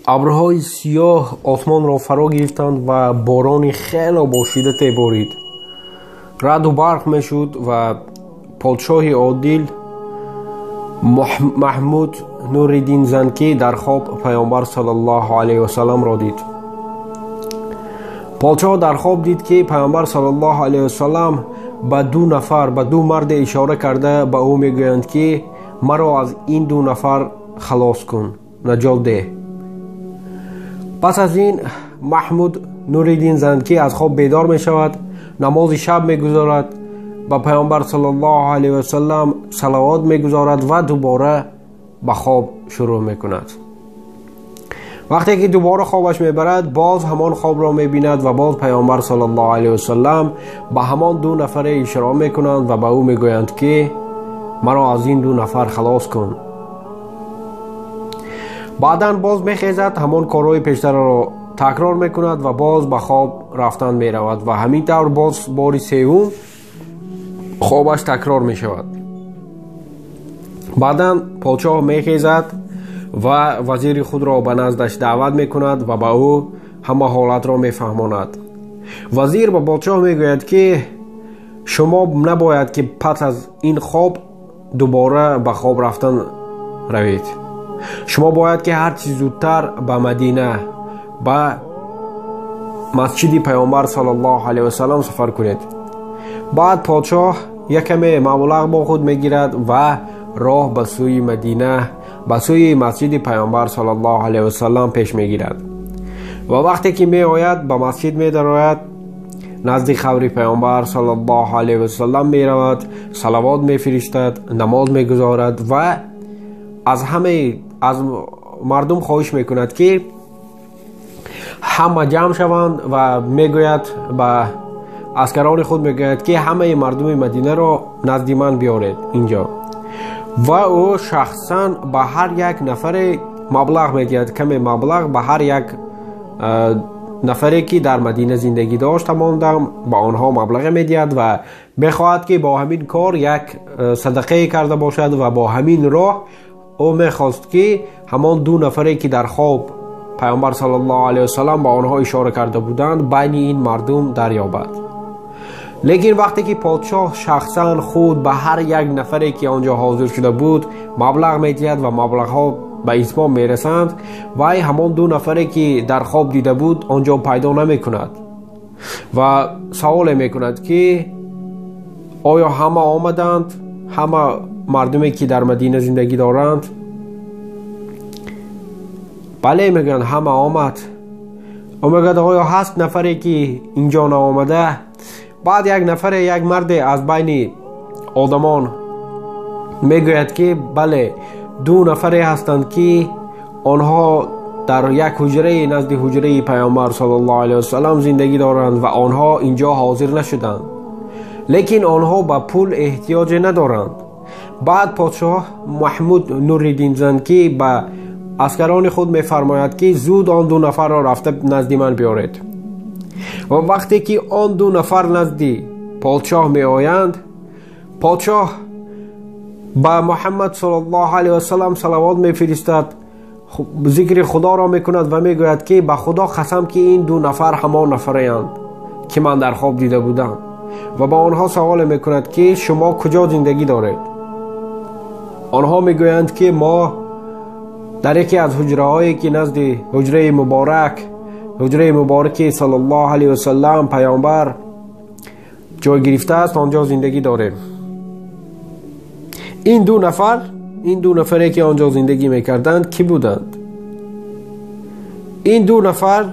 Абрҳои сиёҳ осмонро фаро гирифтанд ва борони хело бо шиддате борид. Раъду барқ мешуд ва подшоҳи одил Маҳмуд Нуриддин Занкӣ дар хоб Паёмбар саллаллоҳу алайҳи васалламро дид. Подшоҳ дар хоб дид, ки Паёмбар саллаллоҳу алайҳи васаллам ба ду нафар, ба ду марде ишора карда, ба ӯ мегӯянд, ки маро аз ин ду нафар халос кун, наҷот деҳ. Пас аз ин Маҳмуд Нуриддин Занкӣ аз хоб бедор мешавад, намози шаб мегузорад, ба Паёмбар саллаллоҳу алайҳи васаллам салавот мегузорад ва дубора ба хоб шурӯъ мекунад. Вақте ки дубора хобаш мебарад, боз ҳамон хобро мебинад ва боз Паёмбар саллаллоҳу алайҳи васаллам ба ҳамон ду нафаре ишора мекунанд ва ба ӯ мегӯянд, ки маро аз ин ду нафар халос кун. Баъдан боз мехезад, ҳамон корҳои пештараро такрор мекунад ва боз ба хоб рафтан меравад ва ҳамин тавр боз бори сеюм хобаш такрор мешавад. Баъдан подшоҳ мехезад ва вазири худро ба наздаш даъват мекунад ва ба ӯ ҳама ҳолатро мефаҳмонад. Вазир ба подшоҳ мегӯяд, ки шумо набояд, ки пас аз ин хоб дубора ба хоб рафтан равед. Шумо бояд, ки ҳарчи зудтар ба Мадина, ба масҷиди Паёмбар саллаллоҳу алайҳи васаллам сафар кунед. Баъд подшоҳ якаме маблағ бо худ мегирад ва роҳ ба сӯи Мадина, ба сӯи масҷиди Паёмбар саллаллоҳу алайҳи васаллам пеш мегирад. Ва вақте ки меояд, ба масҷид медарояд, назди қабри Паёмбар саллаллоҳу алайҳи васаллам меравад, салавот мефиристад, намоз мегузорад ва аз ҳамаи аз мардум хоҳиш мекунад, ки ҳама ҷамъ шаванд, ва мегӯяд, ба аскарони худ мегӯяд, ки ҳамаи мардуми Мадинаро назди ман биёред инҷо. Ва ӯ шахсан ба ҳар як нафаре маблағ медиҳад, каме маблағ ба ҳар як нафаре, ки дар Мадина зиндагӣ дошт, ҳамон дам ба онҳо маблағе медиҳад ва мехоҳад, ки бо ҳамин кор як садақае карда бошад. Ва бо ҳамин роҳ ӯ мехост, ки ҳамон ду нафаре, ки дар хоб Паёмбар саллаллоҳу алайҳи васаллам ба онҳо ишора карда буданд, байни ин мардум дарёбад. Лекин вақте ки подшоҳ шахсан худ ба ҳар як нафаре, ки он ҷо ҳозир шуда буд, маблағ медиҳад ва маблағҳо ба итмом мерасанд, вай ҳамон ду нафаре, ки дар хоб дида буд, он ҷо пайдо намекунад ва саволе мекунад, ки оё ҳама омаданд, ҳама мардуме, ки дар Мадина зиндагӣ доранд? Бале, мегӯянд, ҳама омад. Ӯ мегӯяд: оё ҳаст нафаре, ки инҷо наомада? Баъд як нафаре, як марде аз байни одамон мегӯяд, ки бале, ду нафаре ҳастанд, ки онҳо дар як ҳуҷраи назди ҳуҷраи Паёмбар саллаллоҳу алайҳи васаллам зиндагӣ доранд ва онҳо инҷо ҳозир нашуданд, лекин онҳо ба пул эҳтиёҷе надоранд. Баъд подшоҳ Маҳмуд Нуриддин Занкӣ ба аскарони худ мефармояд, ки зуд он ду нафарро рафта назди ман биёред. Ва вақте ки он ду нафар назди подшоҳ меоянд, подшоҳ ба Муҳаммад саллаллоҳу алайҳи васаллам салавот мефиристад, зикри Худоро мекунад ва мегӯяд, ки ба Худо қасам, ки ин ду нафар ҳамон нафареанд, ки ман дар хоб дида будам. Ва ба онҳо саволе мекунад, ки шумо куҷо зиндагӣ доред? Онҳо мегӯянд, ки мо дар яке аз ҳуҷраҳое, ки назди ҳуҷраи муборак, ҳуҷраи мубораки саллаллоҳу алайҳи васаллам паёмбар ҷой гирифтааст, он ҷо зиндагӣ дорем. Ин ду нафар, ин ду нафаре, ки он ҷо зиндагӣ мекарданд, кӣ буданд? Ин ду нафар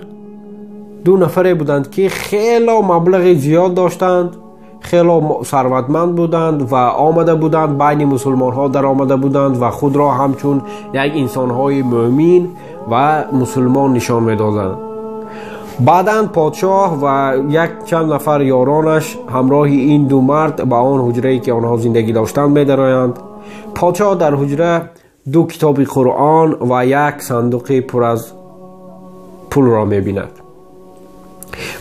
ду нафаре буданд, ки хело маблағи зиёд доштанд, хело сарватманд буданд ва омада буданд, байни мусулмонҳо даромада буданд ва худро ҳамчун як инсонҳои мӯъмин ва мусулмон нишон медоданд. Баъдан подшоҳ ва як чанд нафар ёронаш ҳамроҳи ин ду мард ба он ҳуҷрае, ки онҳо зиндагӣ доштанд, медароянд. Подшоҳ дар ҳуҷра ду китоби Қуръон ва як сандуқи пур аз пулро мебинад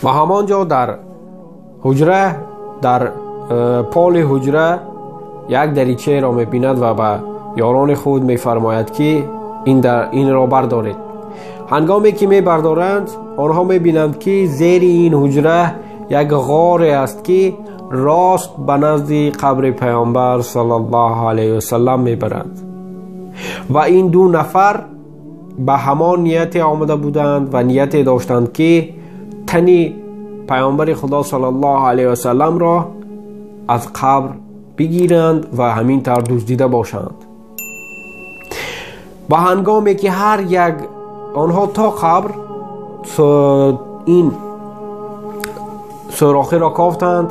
ва ҳамон ҷо дар ҳуҷра, дар поли ҳуҷра як даричаеро мебинад ва ба ёрони худ мефармояд, ки инро бардоред. Ҳангоме ки мебардоранд, онҳо мебинанд, ки зери ин ҳуҷра як ғоре аст, ки рост ба назди қабри паёмбар саллаллоҳу алайҳи васаллам мебаранд. Ва ин ду нафар ба ҳамон нияте омада буданд ва нияте доштанд, ки тани паёмбари Худо саллаллоҳу алайҳи васалламро аз қабр бигиранд ва ҳамин тавр дуздида бошанд. Ва ҳангоме ки ҳар як онҳо то қабр ин сӯрохиро кофтанд,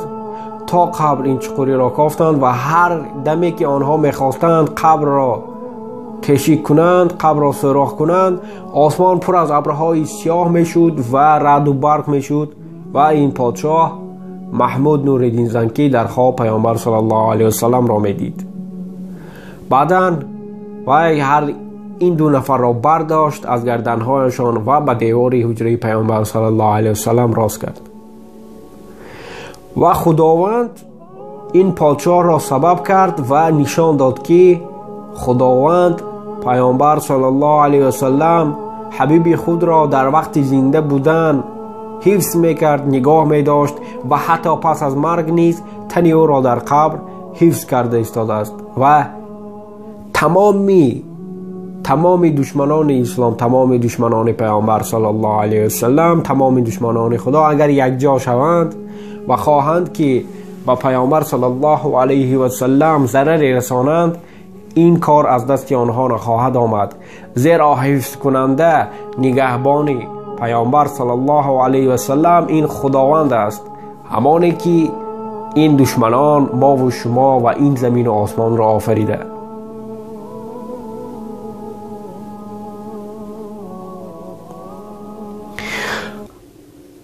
то қабр ин чуқуриро кофтанд ва ҳар даме ки онҳо мехостанд қабрро тешик кунанд, қабрро сӯрох кунанд, осмон пур аз абрҳои сиёҳ мешуд ва раъду барқ мешуд. Ва ин подшоҳ Маҳмуд Нуриддин Занкӣ дар хоб паёмбар саллаллоҳу алайҳи васалламро медид. Баъдан вай ҳар ин ду нафарро бардошт аз гарданҳояшон ва ба девори ҳуҷраи паёмбар саллаллоҳу алайҳи васаллам рост кард. Ва Худованд ин подшоҳро сабаб кард ва нишон дод, ки Худованд паёмбар саллаллоҳу алайҳи васаллам ҳабиби худро дар вақти зинда будан ҳифз мекард, нигоҳ медошт ва ҳатто пас аз марг низ тани ӯро дар қабр ҳифз карда истодааст. Ва тамоми душманони ислом, тамоми душманони паёмбар саллаллоҳу алайҳи васаллам, тамоми душманони Худо агар якҷо шаванд ва хоҳанд, ки ба паёмбар саллаллоҳу алайҳи васаллам зараре расонанд, ин кор аз дасти онҳо нахоҳад омад, зеро ҳифзкунанда, нигаҳбони паёмбар саллаллоҳу алайҳи васаллам ин Худованд аст, ҳамоне ки ин душманон мову шумо ва ин замину осмонро офарида.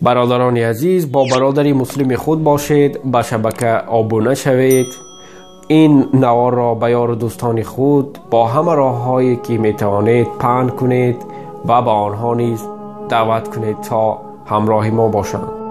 Бародарони азиз, бо бародари муслими худ бошед, ба шабака обуна шавед, ин наворро ба ёру дӯстони худ бо ҳама роҳҳое ки метавонед паҳн кунед ва ба онҳо низ даъват кунед, то ҳамроҳи мо бошанд.